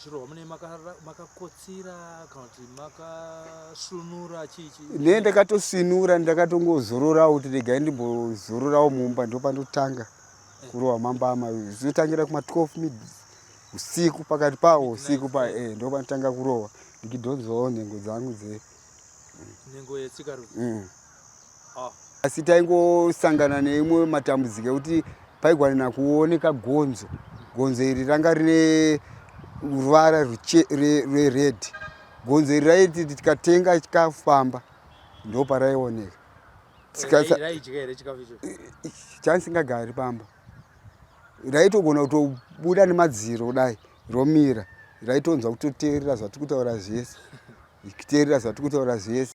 muchirohwa mune makakotsira kana kuti makasvunura chii chii? Ne ndakatosvinura, ndakatongozororawo kuti regai ndimbozororawo mumba, ndopandotanga kurohwa mambama. Zvinotangira kuma 12 mid usiku, pakati pawo usiku pa ndopandotanga kurohwa ndichidhonzwawo nhengo dzangu dze nhengo yetsikarudzi. Asi taingosangana neimwe matambudziko ekuti paigwanina kuoneka gonzo. Gonzo iri ranga rine ruvara rwered. Gonzo iri raiti tikatenga chikafu pamba ndoparaioneka. Raidya here chikafu icho? Chanisingagari pamba. Raitogona kutobuda nemadziro kudai romira. Raitonzwa kutoteerera zvatiri kutaura zvese. Kuteerera zvatiri kutaura zvese.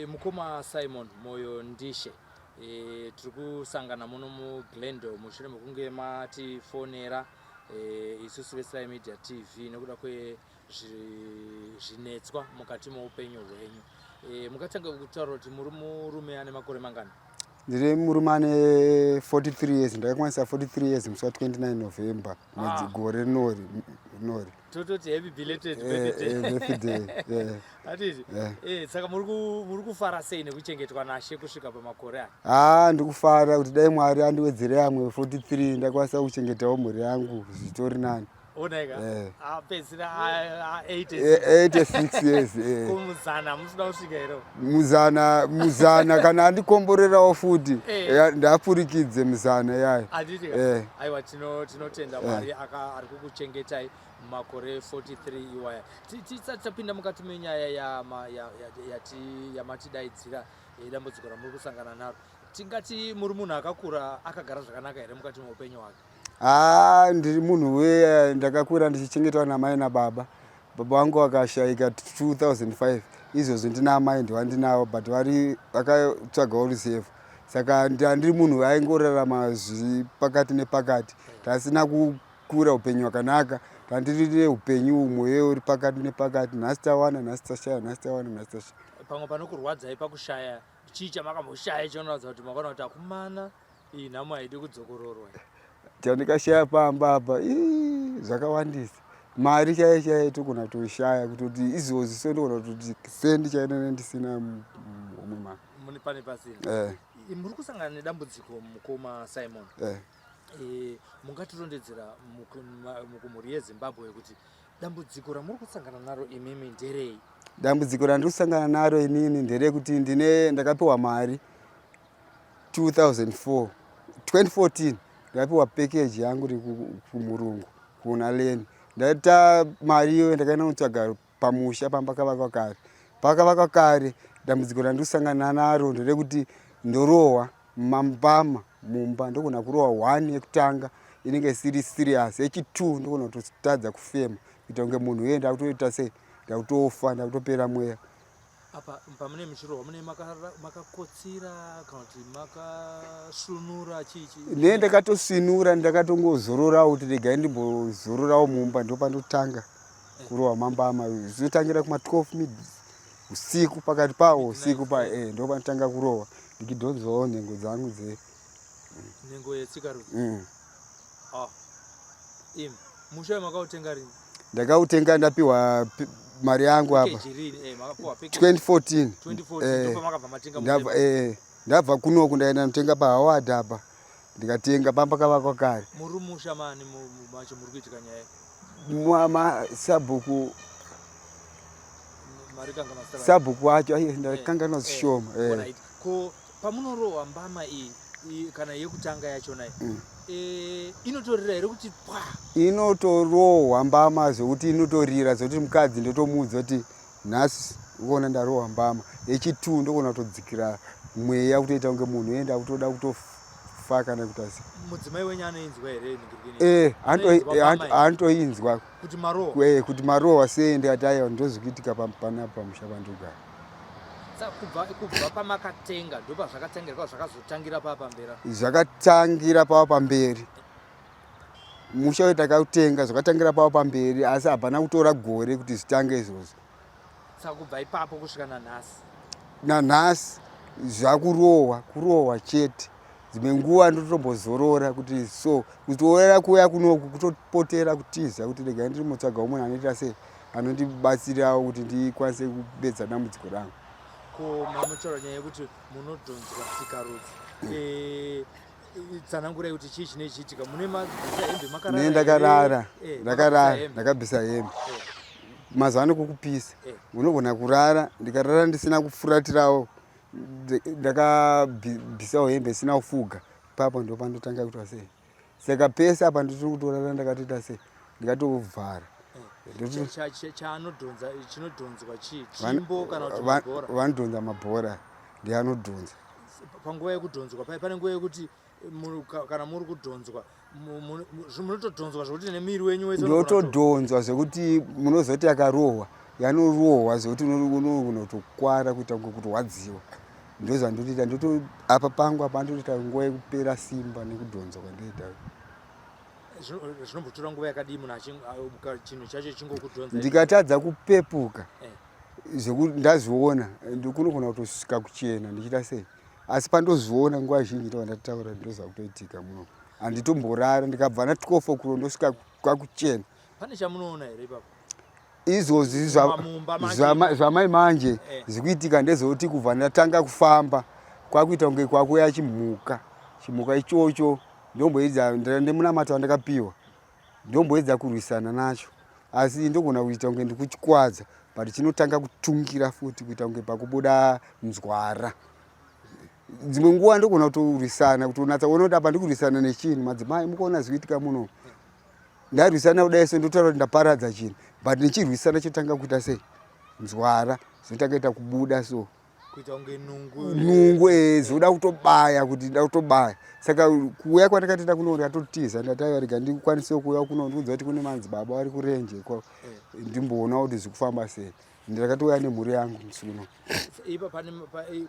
Mukoma Simon Moyo Ndishe, tiri kusangana muno muGlendale mushure mekunge matifonera isusu veSly Media TV nekuda kwezvinetswa mukati meupenyu hwenyu. Mungatanga kutaura kuti muri murume ane makore mangani? Ndiri murume ane 43 years. Ndakakwanisa 43 years musi wa 29 November mwedzi gore rinori rinori. Tototi happy belated birthday. Birthday. Hatiti? Saka muri kufara sei nekuchengetwa naShe kusvika pamakore aya? Ndikufara kuti dai Mwari andiwedzere amwe 43, ndakwanisa kuchengetawo mhuri yangu, zvitori nani. Onaika? Apedzisira 86 years. Ko muzana musina kusvika here? Muzana kana andikomborerawo futi, ndapfurikidze muzana yayo. Handiti? Aiwa, tinotenda Mwari ari kukuchengetai makore 43 iwaya. Tisati tapinda mukati menyaya yamatidaidzira, dambudziko ramuri kusangana naro, tingati muri munhu akakura akagara zvakanaka here mukati meupenyu hwake? Ndiri munhu we ndakakura ndichichengetwa namai nababa. Baba vangu vakashaika 2005. Izvozvo ndina amai, ndivandinavo, but vari vakatsvagawo rusevho, saka ndiri munhu aingorarama zviri pakati nepakati. Tasina kukura upenyu hwakanaka, tandiri neupenyu umwe uri pakati nepakati. Nhasi tawana, nhasi tashaya, nhasi tawana, nhasi tashaya. Pamwe panokurwadzai pakushaya, chii chamakamboshaya chinoratidza kuti makaona kuti akumana, iyi nhamo haidi kudzokororwa? Chandikashaya pamba apa, zvakawandisa. Mari chaiyo chaiyo togona kutoishaya, kutoti izvozvi so ndogona kutoti sendi chaiyo ndisina muhomwe mangu. Mune pane pasina. Muri kusangana nedambudziko, mukoma Simon. Mungatirondedzera mukumhuri yeZimbabwe kuti dambudziko ramuri kusangana naro imimi nderei? Dambudziko randiri kusangana naro inini nderekuti ndine ndakapiwa mari 2004 2014, ndakapiwa package yangu ri kumurungu kuna Leni. Ndaita mari iyoyo, ndakaenda kutsvaga pamusha pamba kavakwa kare, pakavakwa kare. Dambudziko randiri kusangana naro nderekuti ndorohwa mambama mumba. Ndogona kurohwa one yekutanga, inenge isiri serious. Yechi2 ndogona kutotadza kufema, kuita kunge munhu uye ndakutoita sei, ndakutofa, ndakutopera mweya. Apa pamune muchirohwa mune makakotsira kana kuti makasvunura chii chii? Ne ndakatosvinura, ndakatongozororawo kuti regai ndimbozororawo mumba, ndopandotanga kurohwa mambama. Zvinotangira kuma 12 mid usiku, pakati pawo usiku pa ndopandotanga kurohwa ndichidhonzwawo nhengo dzangu dze Nhengo yetsikarudzi. Imi musha makautenga rini? Ndakautenga ndapiwa mari yangu apa. Package rini? Makapiwa package 2014. 2014? Ndopamakabva matenga? Ndabva kunoku, ndaenda notenga paHoward apa, ndikatenga pamba kavakwa kare. Muri musha mani macho muri kuitika nyaya? Sabhuku. Marikanga mazita vacho? Sabhuku wacho, ai, ndakanganwa zvishoma. Alright. Ko pamunorohwa mbama iyi, kana yekutanga yachona iyi, inotorira here kuti pwa? Inotorohwa mbama zvokuti inotorira, zvokuti mukadzi ndotomuudza kuti nhasi ukuona ndarohwa mbama yechi2, ndogona kutodzikira mweya, kutoita kunge munhu enda kutoda kutofa kana kuita sei. Mudzimai wenyu anoinzwa here? Eh, anotoinzwa. Kuti marohwa? Kuti marohwa sei. Ndikati aiwa, ndozvikuitika panapa pamusha pandogara. Saka kubva pamakatenga ndopazvakatangira kwa zvakazotangira paa pamberi? Zvakatangira pava pamberi. Musha uyu takautenga, zvakatangira pava pamberi, asi hapana kutora gore kuti zvitange izvozvo. Saka kubva ipapo kusvika nanhasi? Nanhasi zvakurohwa kurohwa chete. Dzimwe nguva ndotombozorora kuti so kutoorera kuuya kunoku kutopotera kutiza kuti regai ndiri mutsvaga munhu anoita sei anondibatsirawo kuti ndikwanise kupedza dambudziko rangu. Ko mamuchora nyaya yekuti munodhonzwa sikarudzi eh, tsanangurai kuti chii chine chiitika mune mabvisa hembe makarara ne ndakarara eh, ndakarara ndakabvisa hembe eh. Mazuva ano kukupisa unogona kurara ndikarara ndisina kufuratirawo ndakabvisawo hembe isina kufuga ipapo ndopandotanga kuitwa sei saka pese apa nditiri kutorara ndakatoita sei ndikatovhara Chaanodhonza chinodhonzwa chii chimbo kana kuti mabhora vanodhonza mabhora ndiye anodhonza panguva yekudhonzwa paye pane nguva yekuti kana muri kudhonzwa munotodhonzwa zvekuti nemuviri wenyu wese ndotodhonzwa zvekuti munozoti yakarohwa yanorohwa zvekuti unotokwara kuita kunge kurwadziwa ndozvandotoita ndoto apa pangu apa ndotoita nguva yekupera simba nekudhonzwa kwandoita Zvinombotora nguva yakadii munhu chinhu chacho chingokudhonza? Ndikatadza kupepuka eh. Zvekuti ndazviona ndikunogona kutosvika kuchena ndichiita sei asi pandozviona nguva zhinji ndova ndataura ndozvakutoitika muno handitomborara ndikabva na 12 o'clock ndosvika kwakuchena. Pane chamunoona here ipapo? Izvozvi zvamai manje eh. Zvikuitika ndezvekuti kubva ndatanga kufamba kwakuita kunge kwakuya chimhuka chimhuka ichocho ndomboedza nemunamato wandakapiwa ndomboedza kurwisana nacho asi ndogona kuita kunge ndikuchikwadza but chinotanga kutungira futi kuita kunge pakubuda nzwara dzimwe nguva ndogona kutorwisana kutonatsa kuona kuti apa ndikurwisana nechinhu madzimai mukuona zvikuitika muno ndarwisana kudai so ndotaura kuti ndaparadza chinhu but ndichirwisana chotanga kuita sei nzwara zvinotanga ita kubuda so kuita kunge nungu nungu eh, zvoda kutobaya kuti nda kutobaya saka kuuya kwandakatoita kuno ndatotiza ndati rega ndikwanise kuuya kuno ndikuudza kuti kune madzibaba vari kurenje ko eh. Ndimboona kuti zvikufamba sei ndakatouya nemhuri yangu musi uno ipa pane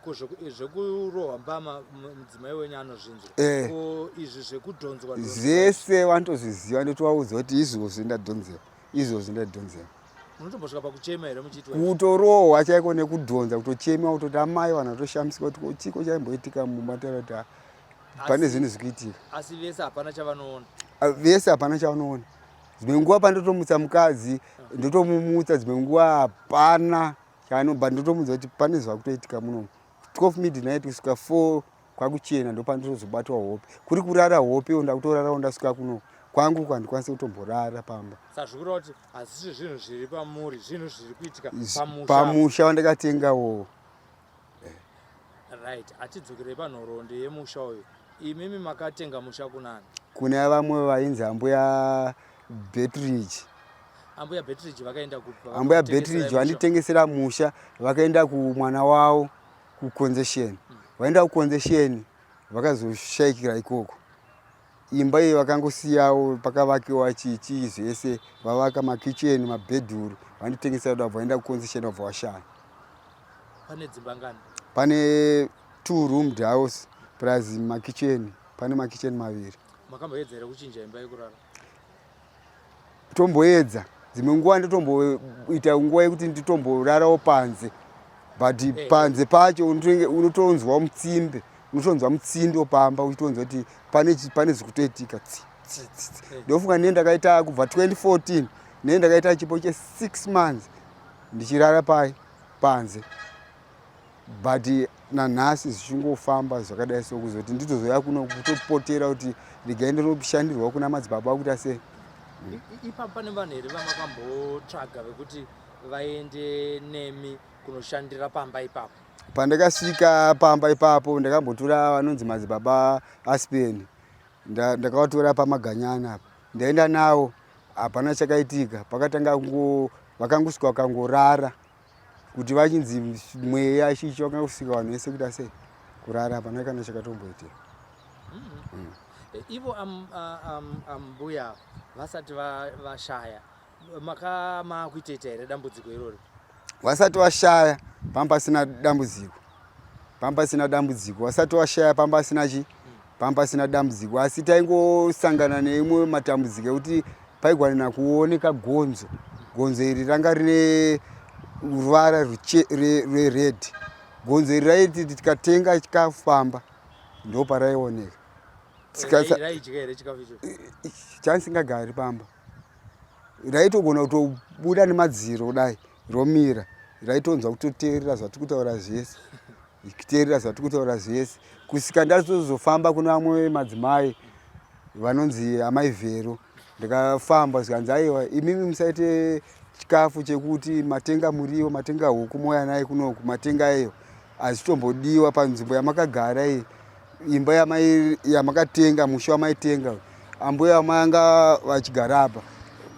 ko zvekurohwa mbama mudzimai wenyu anozvinzwa eh. Ko izvi zvekudhonzwa zvese vanotozviziva ndotovaudza kuti izvozvi ndadhonzewa izvozvi ndadhonzewa Munotombosvika pakuchema here muchiitwa Kutorohwa chaiko nekudhonza kutochema kutoti amai vanhu vatoshamisika kuti chiko chaimboitika mumba taura kuti pane zvinhu zvikuitika. Asi vese hapana chavanoona. Vese hapana chavanoona. Dzimwe nguva pandotomutsa mukadzi ndotomumutsa dzimwe nguva hapana chaanobva ndotomudza kuti pane zvakutoitika muno 12 midnight kusvika 4 kwakuchena ndopandinozobatwa hope kuri kurara hope ndakutorarawo ndasvika kuno kwangu kwandikwanise kutomborara pamba. Saka zvikureva kuti hazvisi zvinhu zviri pamuri zvinhu zviri kuitika pamusha pamusha wandakatengawo. Right, atidzokerei panhoroondo yemusha uyu. Imimi makatenga musha kunani? Kune vamwe vainzi ambuya Betridge. Ambuya Betridge vakaenda kupi? Ambuya Betridge vanditengesera musha vakaenda kumwana wavo kuconcession. Vaenda kuconcession vakazoshaikira ikoko. Imba iyi vakangosiyawo pakavakiwa chichi zvese vavaka makicheni mabhedhuru vanditengesera kuda vaenda kuconcession vabva vashaya. Pane dzimba ngani? Pane two roomed house plus makicheni pane makicheni maviri. Makamboedza here kuchinja imba yekurara? Tomboedza dzimwe nguva ndotomboita nguva yekuti nditomborarawo panze but eh. Panze pacho unotonzwa mutsimbe unotonzwa mutsindo pamba uchitonzwa kuti pane pane zvikutoitika tsi tsi tsi eh. Ndofunga ndiye ndakaita kubva 2014 ndiye ndakaita chipo che 6 months ndichirara pai panze but nanhasi zvichingofamba zvakadai so kuzoti nditozoya kuno kutopotera kuti regai ndinoshandirwa kuna madzibaba kuita sei. Ipapo pane vanhu here vamakambotsvaga vekuti vaende nemi kunoshandira pamba ipapo? Pandakasvika pamba ipapo ndakambotora vanonzi madzibaba Aspen ndakavatora pamaganyana apa ndaenda nawo hapana chakaitika pakatanga vakangosvika vakangorara kuti vachinzi mweya chichi vakangosvika vanhu vese kuita sei kurara hapana kana chakatomboitika. Eh, ivo ambuya vasati vashaya maka makuitoita here dambudziko irori? Vasati vashaya pamba pasina dambudziko pamba pasina dambudziko vasati vashaya pamba pasina chi pamba pasina dambudziko asi taingosangana neimwe matambudziko ekuti paigwanina kuoneka gonzo gonzo iri ranga rine ruvara rwered. Gonzo iri raiti tikatenga chikafu pamba ndoparaioneka. Chanisingagari pamba raitogona kutobuda nemadziro kudai romira raitonzwa kutoteerera zvatiri kutaura zvese kuteerera zvatiri kutaura zvese kusvika ndazozofamba kune vamwe madzimai vanonzi amai vhero ndikafamba zvikanzi aiwa imimi musaite chikafu chekuti matenga muriwo matenga huku mouya naye kunoku matenga iyo hazvitombodiwa panzvimbo yamakagara iyi imba yamakatenga musha wamaitenga ambuya vamanga vachigara apa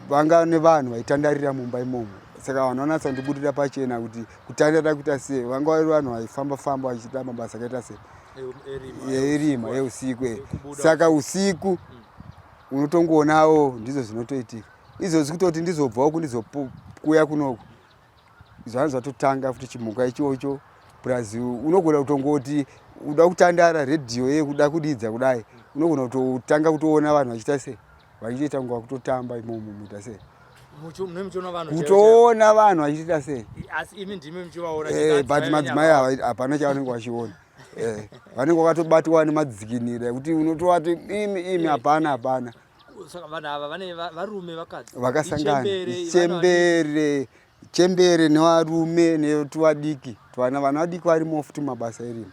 vanga nevanhu vaitandarira mumba imomo saka vanhu vanatsa kundibudira pachena kuti kutandara kuita sei vanga vari vanhu vaifamba famba vachiita mabasa akaita sei erima eusiku saka usiku unotongoonawo ndizvo zvinotoitika izvozvi kutoti ndizobvawo kundizokuya kunoku zvanga zvatotanga futi chimhuka ichocho plus unogona kutongoti uda kutandara redhiyo ye kuda kuridza kudai unogona kutotanga kutoona vanhu vachiita sei vachitoita kunge vakutotamba imomo muita sei kutoona vanhu vachiita sei eh, but madzimai hapana chavanenge vachiona eh, vanenge vakatobatwa nemadzikinira ekuti unotovati imi imi eh. hapana hapana saka vanhu ava vane varume vakadzi vakasangana chembere chembere nevarume netuvadiki tuvana vana vadiki varimo futi mumabasa irimo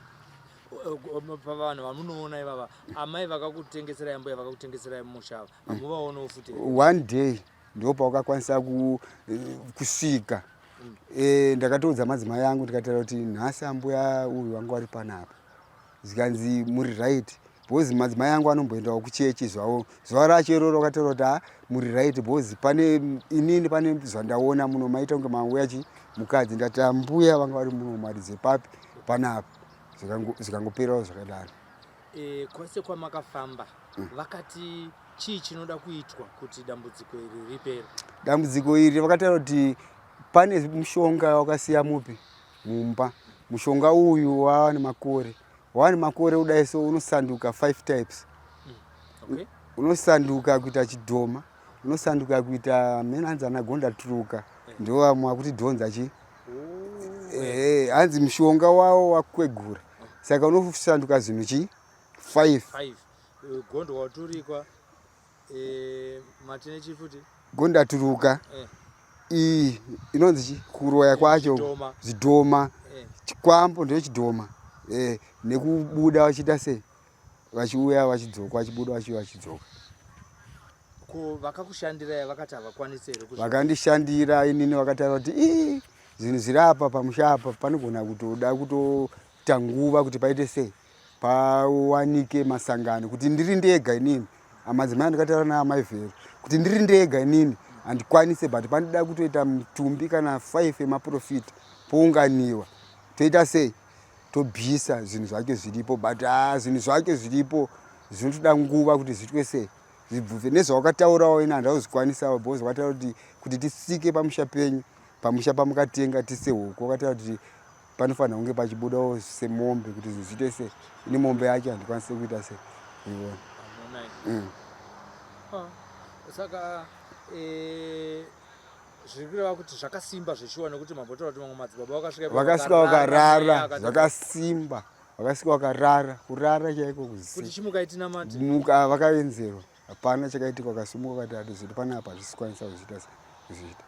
pavanhu vamunoona ivava amai vakakutengeserai mbuya vakakutengeserai musha ava hamuvaonawo futi one day ndipo pawakakwanisa kusvika e, ndakatoudza madzimai angu ndikataura kuti nhasi ambuya uyu vanga vari panapa zvikanzi muri right because madzimai angu anomboendawo kuchechi zvavo zuva racho iroro vakataura kuti ha muri right because pane inini pane zvandaona muno maita kunge mauya chi mukadzi ndati ambuya vanga vari muno maridze papi panapa zvikangoperawo zvakadaro e, kwese kwamakafamba vakati chii chinoda kuitwa kuti dambudziko iri ripere dambudziko iri vakataura kuti pane mushonga wakasiya mupi mumba mushonga uyu wava nemakore wava nemakore kudai so unosanduka five types okay. Unosanduka kuita chidhoma unosanduka kuita mene hanzi ana gonda turuka eh. Ndo vamwe vakuti dhonza chi oh. Eh, hanzi mushonga wawo wakwegura saka unosanduka zvinhu chi five eh, gondo waturikwa eh, matine chifuti gondaturuka eh. Iyi inonzi chi kuroya kwacho zvidhoma chikwambo ndiyo chidhoma eh, nekubuda vachiita sei vachiuya vachidzoka vachibuda vachiuya vachidzoka ko vakakushandirai vakati havakwanisi here vakandishandira inini vakataura kuti ii zvinhu zviri apa pamusha apa panogona kutoda kutoita nguva kuti paite sei pawanike masangano kuti ndiri ndega inini amadzimai andikataura naamai vhero kuti ndiri ndega inini handikwanise but panoda kutoita mutumbi kana 5 emaprofita pounganiwa toita sei tobvisa zvinhu zvacho zviripo but ah, zvinhu zvacho zviripo zvinotoda nguva kuti zviitwe sei zvibvuve nezvawakataurawo ini handauzikwanisawo because wakataura kuti kuti tisike pamusha penyu pamusha pamukatenga tise huku wakataura kuti panofanira kunge pachibudawo semombe kuti zvinhu zviite sei ini mombe yacho handikwanise kuita sei kuiona mm. ah, saka eh, zviri kureva kuti zvakasimba zveshuwa nekuti mambotaura kuti mamwe madzibaba vakasvika vakasvika vakarara zvakasimba vakasvika vakarara kurara chaiko kuti chimuka itinamate muka vakaenzerwa hapana chakaitika vakasimuka vakati hatizoti panapa hazvisikwanisa kuzviita kuzviita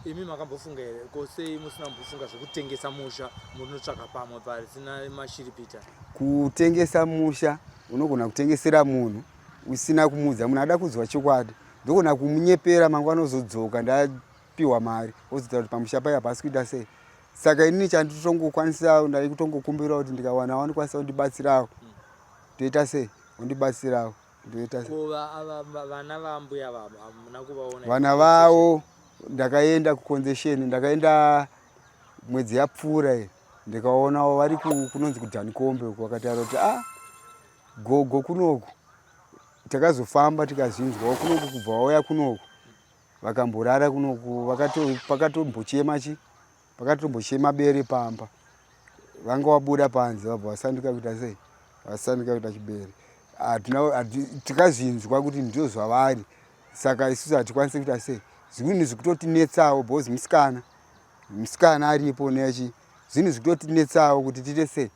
imi makambofunga here ko sei musina kumbofunga zvekutengesa musha munotsvaka pamwe pasina mashiripita kutengesa musha unogona kutengesera munhu usina kumuudza munhu ada kunzwa chokwadi ndogona kumunyepera mangwana ozodzoka ndapiwa mari ozotaura kuti pamusha paye hapasi kuita sei saka inini chanditongokwanisa ndaikutongokumbira kuti ndikawana vanokwanisa kundibatsirawo toita sei undibatsirawo ndoita ko vana vambuya vavo hamuna kuvaona vana vavo ndakaenda kuconcession ndakaenda mwedzi yapfuura iyi ndikaonawo vari kunonzi kudhanikombe uko vakataura kuti ah gogo kunoku takazofamba tikazvinzwawo kunoku kubva vauya kunoku vakamborara kunoku pakatombochema chi pakatombochema bere pamba vanga wabuda panze vabva vasanduka kuita sei vasanduka kuita chibere tikazvinzwa kuti ndizvo zvavari saka isusu hatikwanisi kuita sei zvinhu zvikutotinetsawo because musikana musikana aripo nechi Zvinhu zvikutotinetsawo kuti tiite sei,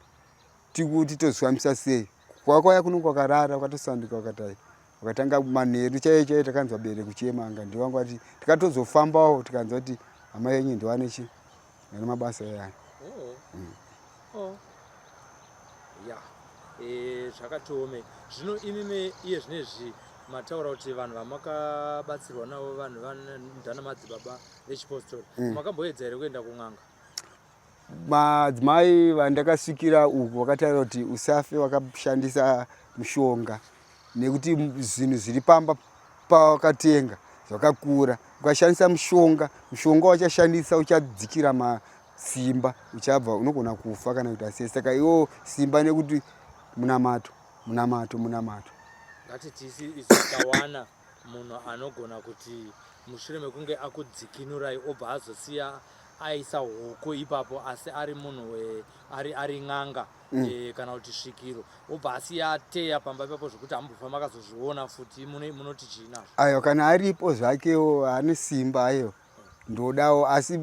tikuti tozvifambisa sei. Kwakauya kuno kwakarara kwatosanduka kwakatai wakatanga manheru chaiyo chaiyo takanzwa bere kuchema anga ndiwangu ati tikatozofambawo tikanzwa kuti hama yenyu ndiwane chi ane mabasa eyaya. Oh. Oh. Ya. Eh, zvakatoome. Zvino imimi iye zvinezvi mataura kuti vanhu vamakabatsirwa navo vanhu vanana madzibaba vechipostori. Makamboedza here kuenda kun'anga? Madzimai vandakasvikira uku vakataura kuti usafe wakashandisa mushonga nekuti zvinhu zviri pamba pawakatenga zvakakura. Ukashandisa mushonga, mushonga wachashandisa uchadzikira masimba, uchabva unogona kufa kana kuita sei. Saka iwo simba nekuti munamato, munamato, munamato. Ngatiti isu tawana munhu anogona kuti mushure mekunge akudzikinurai obva azosiya aisa hoko ipapo asi ari munhu we, ari, ari n'anga kana kuti svikiro obva asiya ateya pamba ipapo zvekuti hambofa makazozviona futi munoti chii nazvo? Aiwa, kana aripo zvakewo ane simba ayo ndodawo, asi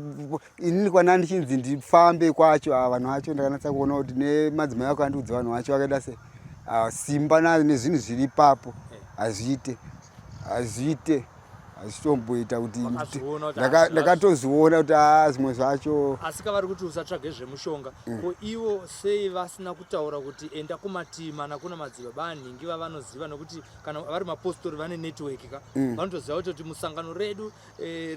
inini kwana ndichinzi ndifambe kwacho ava vanhu vacho ndakanatsa kuona kuti nemadzimai ako andiudza vanhu vacho vakaita se simba nezvinhu zviri ipapo hazviite, hazviite, hazvitomboita kuti Wakazviona kuti hazvi- ndakatozviona kuti zvimwe zvacho. Asi kavari kuti usatsvage zvemushonga, ko ivo sei vasina kutaura kuti enda kumativi mana kuna madzibaba anhingi vavanoziva? Nekuti kana vari mapostori vane network ka, vanotoziva kuti musangano redu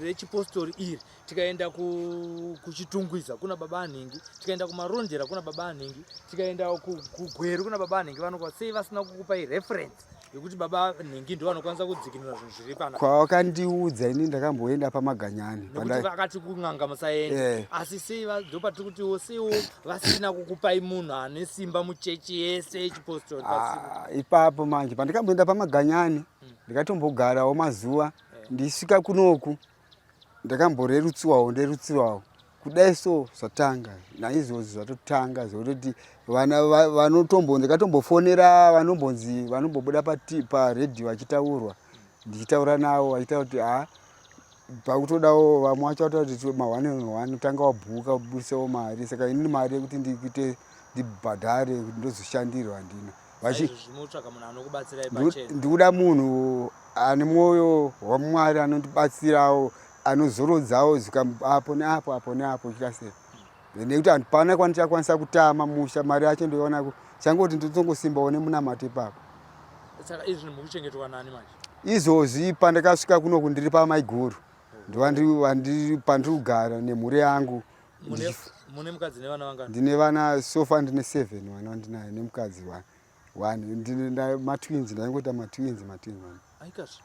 rechipostori iri tikaenda kuChitungwiza kuna baba anhingi, tikaenda kuMarondera kuna baba anhingi, tikaenda kuGweru kuna baba anhingi, vanokwa sei vasina kukupai reference yekuti baba nhingi ndo vanokwanisa kudzikinura zvinhu zviri pana? Kwawakandiudza ini ndakamboenda paMaganyani. Nekuti vakati kun'anga musaende. Asi sei ndopatiri kutiwo seiwo vasina kukupai munhu ane simba muchechi yese yechipostori pasina? Ipapo manje pandakamboenda paMaganyani ndikatombogarawo mazuva ndisvika kunoku ndakamborerutsiwawo nderutsiwawo kudai so zvatanga naizvozvi zvatotanga zvekutoti vana vanotombo ndikatombofonera vanombonzi vanombobuda paredhiyo vachitaurwa ndichitaura navo vachitaura kuti ha pakutodawo vamwe vacho vataura kuti ma1 on 1 tanga wabhuka ubudisewo mari. Saka inini mari yekuti ndikuite ndibhadhare kuti ndozoshandirwa handina. Mutsvaga munhu anokubatsirai pachena. Ndikuda munhu ane mwoyo waMwari anondibatsirawo, anozorodzawo zvika apo neapo, apo neapo chiita sei, nekuti hapana kwandichakwanisa kutama musha, mari yacho ndoiona changoti ndinotongosimbawo nemunamato ipapo. Saka izvi mukuchengetwa nani manje? Izvozvi pandakasvika kunoku ndiri pamaiguru, pandiri kugara nemhuri yangu. Mune mukadzi nevana vangani? Ndine vana so far ndine 7 vana vandinayo nemukadzi one. Ndine matwins, ndaingoita matwins, matwins one. Aikazve.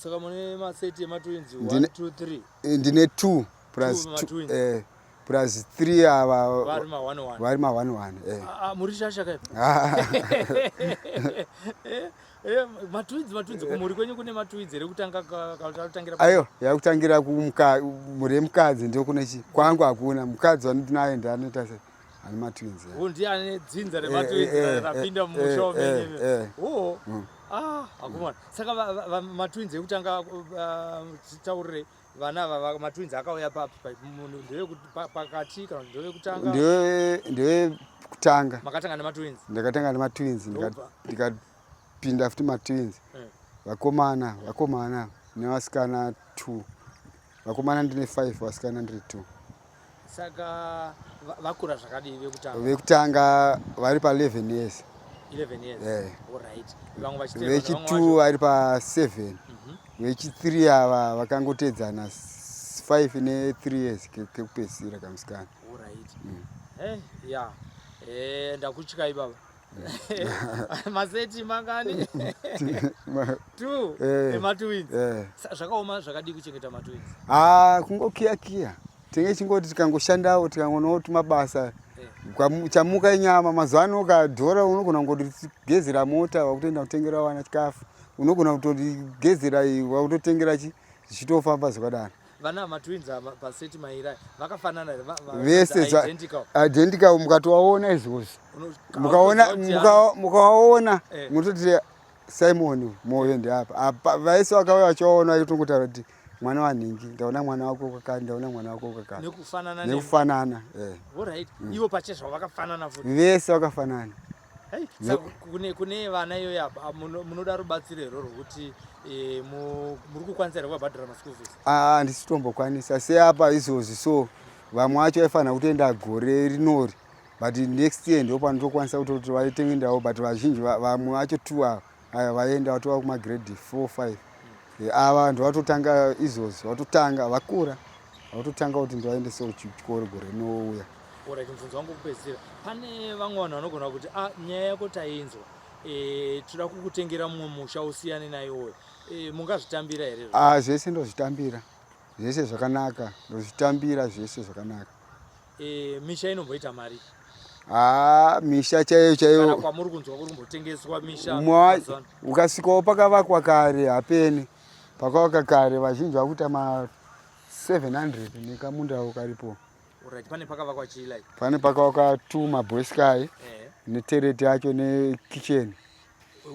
Saka mune maseti ematwins 1 2 3? Ndine 2 plus Two matwins. Plus 3 ava vari ma 1 1. Vari ma 1 1. Ah, ah, muri shasha kai. Matwins, matwins kumhuri kwenyu kune matwins here kutanga kutangira? Ayo yakutangira kumhuri yemukadzi ndio kune chi kwangu hakuna mukadzi wandinaye ndianoita se ane matwins. Oh, ndiye ane dzinza rematwins rapinda mumusha wamenyu. Oh. Ah, akomana. Saka matwins ekutanga, titaurire vana ava matwins akauya papi? Ndevekupakati kana kuti ndevekutanga? Ndevekutanga. Makatanga nematwins? Ndakatanga nematwins, ndikapinda futi matwins. Vakomana, vakomana nevasikana 2. Vakomana ndine 5, vasikana ndiri 2. Saka vakura zvakadii vekutanga? Vekutanga vari pa 11 years. 11 years. Alright. Vamwe vachitevera Vechi 2 vari pa 7. Vechi 3 ava vakangotedzana 5 ne 3 years kekupedzisira kamusikana. Alright. Ya. Ndakutyikai baba. Maseti mangani? 2 ematwins. Zvakaoma zvakadii kuchengeta matwins? Ah, kungokiya kiya. Tinge chingoti tikangoshandawo tikangonawo tumabasa. Chamuka inyama mazuva ano ukadhora unogona kungotigezera mota wakutoenda kutengera vana chikafu, unogona kutotigezera wakutotengera chi zvichitofamba zvakadaro. Vana matwins ava paseti maira vakafanana here? Vese identical. Identical mukatovaona izvozvi. Mukaona mukawaona munototi Simon Moyo ndeapa. Apa vaisi vakauya vachivaona vachitongotaura kuti mwana wanhingi, ndaona mwana wako kakati, ndaona mwana wako kakati. Nekufanana. Nekufanana, eh. Alright. Ivo pachezvavo vakafanana futi? Vese vakafanana. Hey, saka kune vana iyoyo apa munoda rubatsiro here rwokuti muri kukwanisa here kuvabhadhara maschool fees? Ah, handisi kutombokwanisa. Seapa izvozvi so vamwe vacho vaifanira kutoenda gore rinori, but next year ndo panotokwanisa kutoti vaitengendawo, but vazhinji vamwe vacho two ava aya vaenda vatova kumagrade 4 5. Ava ndo vatotanga izvozvi, vatotanga vakura, vatotanga kuti ndovaendesewo chikoro gore rinouya. Alright, mubvunzo wangu wekupedzisira, pane vamwe vanhu vanogona kuti a ah, nyaya yako tainzwa, toda kukutengera mumwe musha usiyane naiwoyo, mungazvitambira here? Ah, zvese ndozvitambira, zvese zvakanaka, ndozvitambira zvese zvakanaka. Misha inomboita mari? Ah, misha chaiyo chaiyo kwamuri kunzwa kuri kumbotengeswa misha? Ukasvikawo pakavakwa kare, hapeni pakavakwa kare, vazhinji vakuita ma 700 nekamundawo karipo. Alright, pane pakavakwa chii like? Pane pakavakwa two maboysky netereti yacho nekitchen.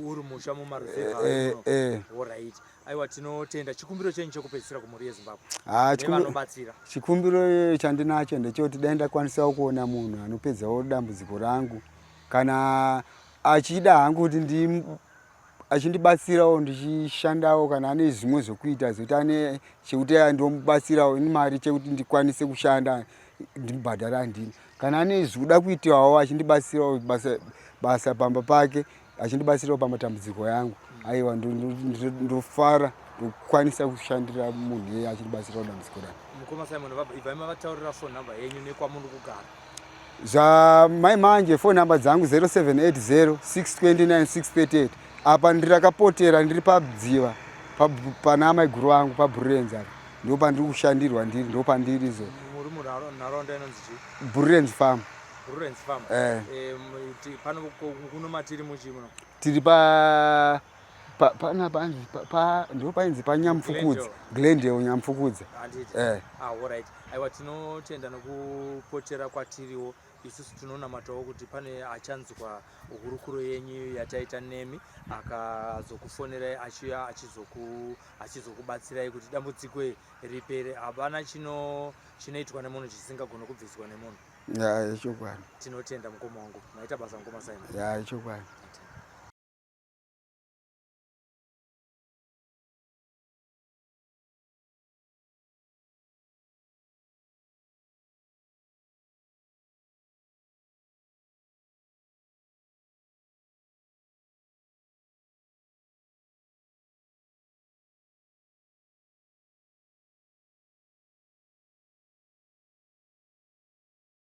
Uri musha mumaruzevha? Eh. Alright. Aiwa, tinotenda. Chikumbiro chenyu chekupedzisira kumhuri yeZimbabwe? Ah, nevanobatsira. Chikumbiro chandinacho ndechekuti dai ndakwanisawo kuona munhu anopedzawo dambudziko rangu, kana achida hangu kuti ndi achindibatsirawo ndichishandawo, kana ane zvimwe zvokuita zvokuti ane chekuti ndomubatsirawo ini mari chekuti ndikwanise kushanda ndimubhadhara handini, kana ane zvikuda kuitawo achindibatsirawo basa, basa pamba pake, achindibatsirawo pamatambudziko yangu, aiwa, ndofara ndokwanisa kushandira munhu iyeye achindibatsirawo dambudziko rangu. Mukoma Simon, ibvai mavataurira phone number yenyu nekwamuri kugara. Zvamai manje, phone number dzangu 0780 629 638. Apa ndirakapotera, ndiri padziva pana amai guru vangu paBrurenz apa, ndo pandiri kushandirwa ndiri, ndo pandiri zo. Muri munharaunda inonzi chii? Brurenz Farm. Brurenz Farm. Eh. Pano kuno matiri muchii muno? Tiri pa pana panzi ndo painzi paNyamfukudza, Glendale, Nyamfukudza. Handiti? Eh. Ah, alright. Aiwa, tinotenda nokupotera kwatiriwo isusu. Tinonamatawo kuti pane achanzwa hurukuro yenyu yataita nemi akazokufonerai achiuya achizokubatsirai kuti dambudziko iri ripere. Hapana chinoitwa nemunhu chisingagoni kubviswa nemunhu. Ya, ichokwadi. Tinotenda, mukoma wangu. Maita basa, mukoma Simon. Ya, ichokwadi.